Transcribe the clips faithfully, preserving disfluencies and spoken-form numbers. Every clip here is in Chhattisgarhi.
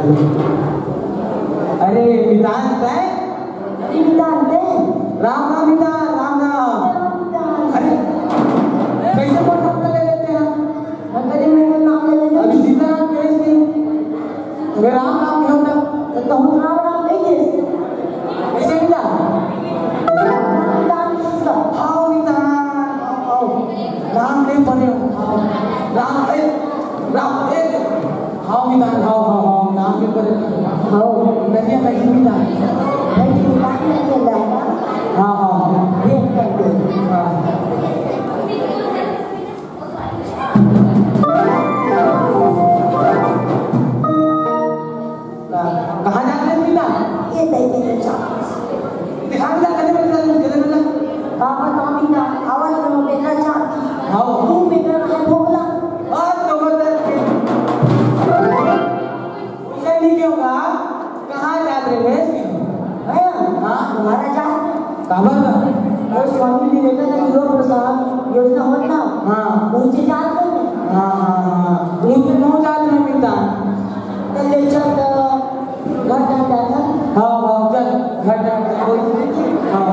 अरे मितान तैं? अरे मितान तैं? राम राम मितान, राम राम। अरे, कइसे मोर नाम ले लेते हैं? मैं कभी मेरे नाम ले लेते हैं। अभी सीताराम कहे थे। मैं राम राम कहूँ था। तो कहूँ राम राम कहिए। कइसे मितान? राम राम मितान किसका? आओ मितान, आओ, आओ। राम नहीं पढ़े हो। आओ। राम, ए, राम, ए। हव मितान, हव, हव, हव, नाम भी पढ़े। हव। नदिया का ही मितान। नहीं, मितान नहीं है, दादा। हाँ, हाँ। देख कर दे। हाँ। कहाँ जात रहे मितान? ये दे दे, जा। दिखा मितान, गले में मितान, गले में मितान। का बताओ मितान, आवाज में बेटा जा। हाँ। मुंह में कर रहा है भोगला। बात तो बता। पूछे नहीं क्यों का? कहाँ जात रहे? हैं? हाँ। तुम्हारा जात? काबर का? वो स्वामी विवेकानंद युवा प्रोत्साहन योजना होत ना? हाँ। उनसे जात रहे? हाँ, हाँ, हाँ। उनसे क्यों जात रहे मितान? तो ले चल तो घर जान जाता। हाँ, हाँ, चल, घर जान जाता। हाँ।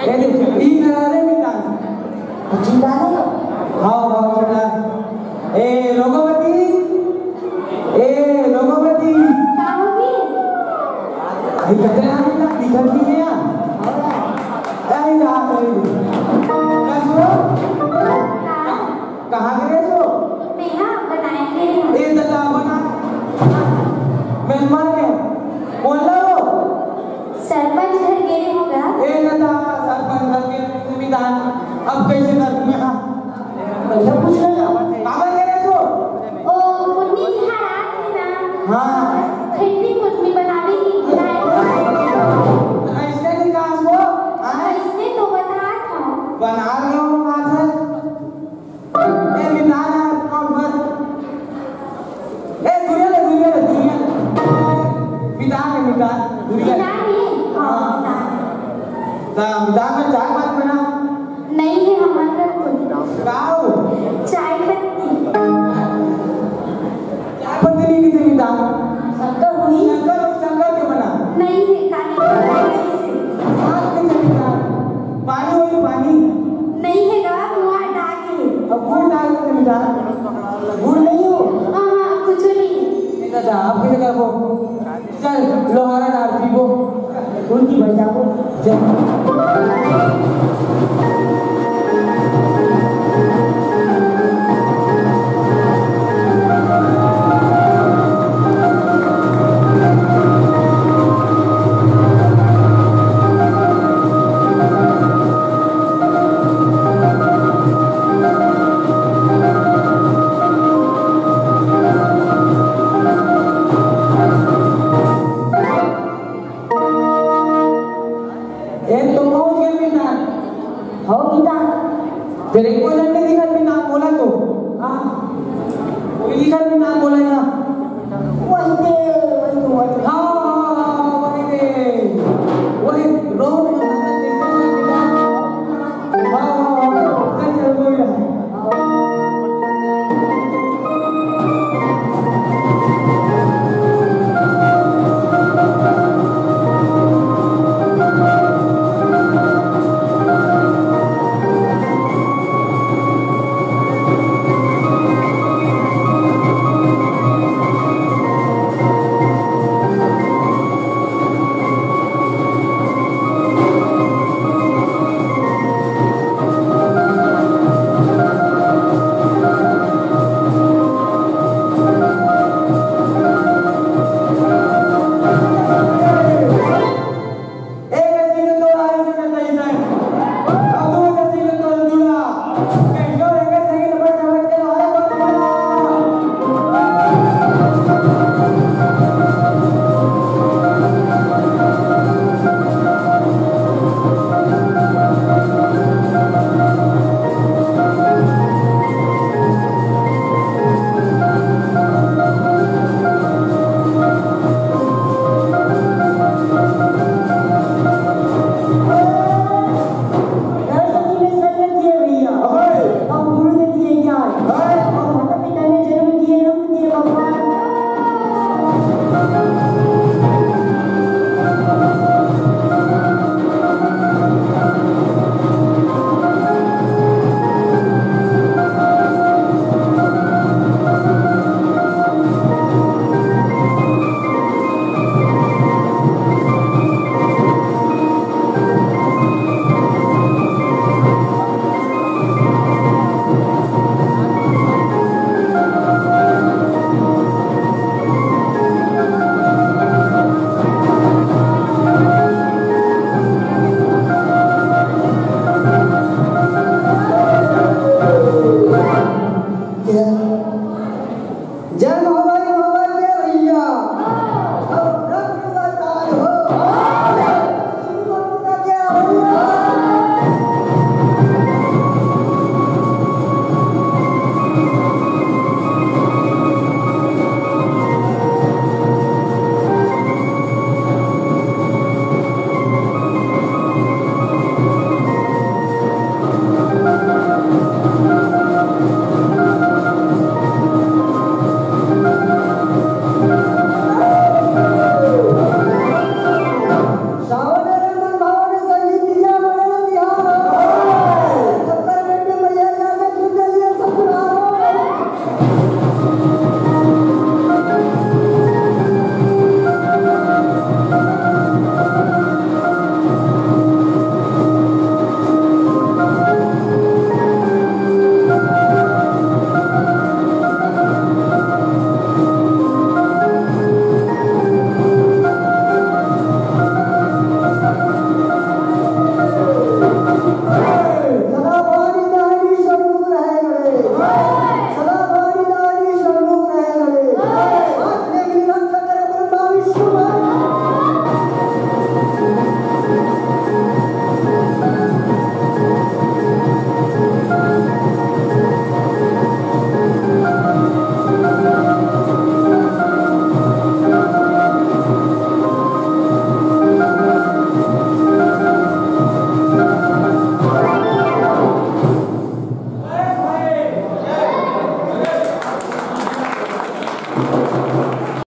ए, ठीक है, अरे मितान। चिल्ला रहे हो? हाँ, हाँ, चिल्ला। ए, रघुपति। ए, रघुपति। का होगे? आई कतरे आने का, दिखत नहीं है यार। आई रात है। का सुनो? का? कहाँ गे रहे हो? मैं यहाँ बनाए गे रहे हूँ। ए दादा, बना। मेहमान है। बोल रहा हो? सरपंच घर गे रहे हो गा? ए दादा, सरपंच घर गे रहे हो, मितान। अब कैसे करूँ मैं? हाँ। भैया पूछ रहे हो? काबर गे रहे हो? ओ, कुटनी तिहार आत हे ना। हाँ। खैती कुटनी बनावे की बुलाए। ऐसे नहीं कहा उसको? हाँ? ऐसे तो बता था। बना रहे हो, बात है। ए, मितान है, कौन पर? ए, दुरिया ले, दुरिया ले, दुरिया ले। मितान है, मितान, दुरिया ले। मितान है? हाँ, हाँ। मितान। ता मितान में चाय पानी बना? नहीं है हमारे घर कोई। का हो? चाय पत्ती। चाय पत्ती नहीं किसी मितान? शक्कर हुई? शक्कर, शक्कर के बना? नहीं है, काली पत्ती से। बात कैसे मितान? पानी होई पानी? नहीं है गा, मुआ डाल के। अब गुड़ डाल के मितान? गुड़ नहीं हो? हाँ, हाँ, कुछ नहीं है। ए दादा, आपकी जगह वो। चल, लोहारा डाल पीबो। उनकी बन जाबो। चल। ए, तो पहुंच गए मितान। हो मितान। तेरे को ना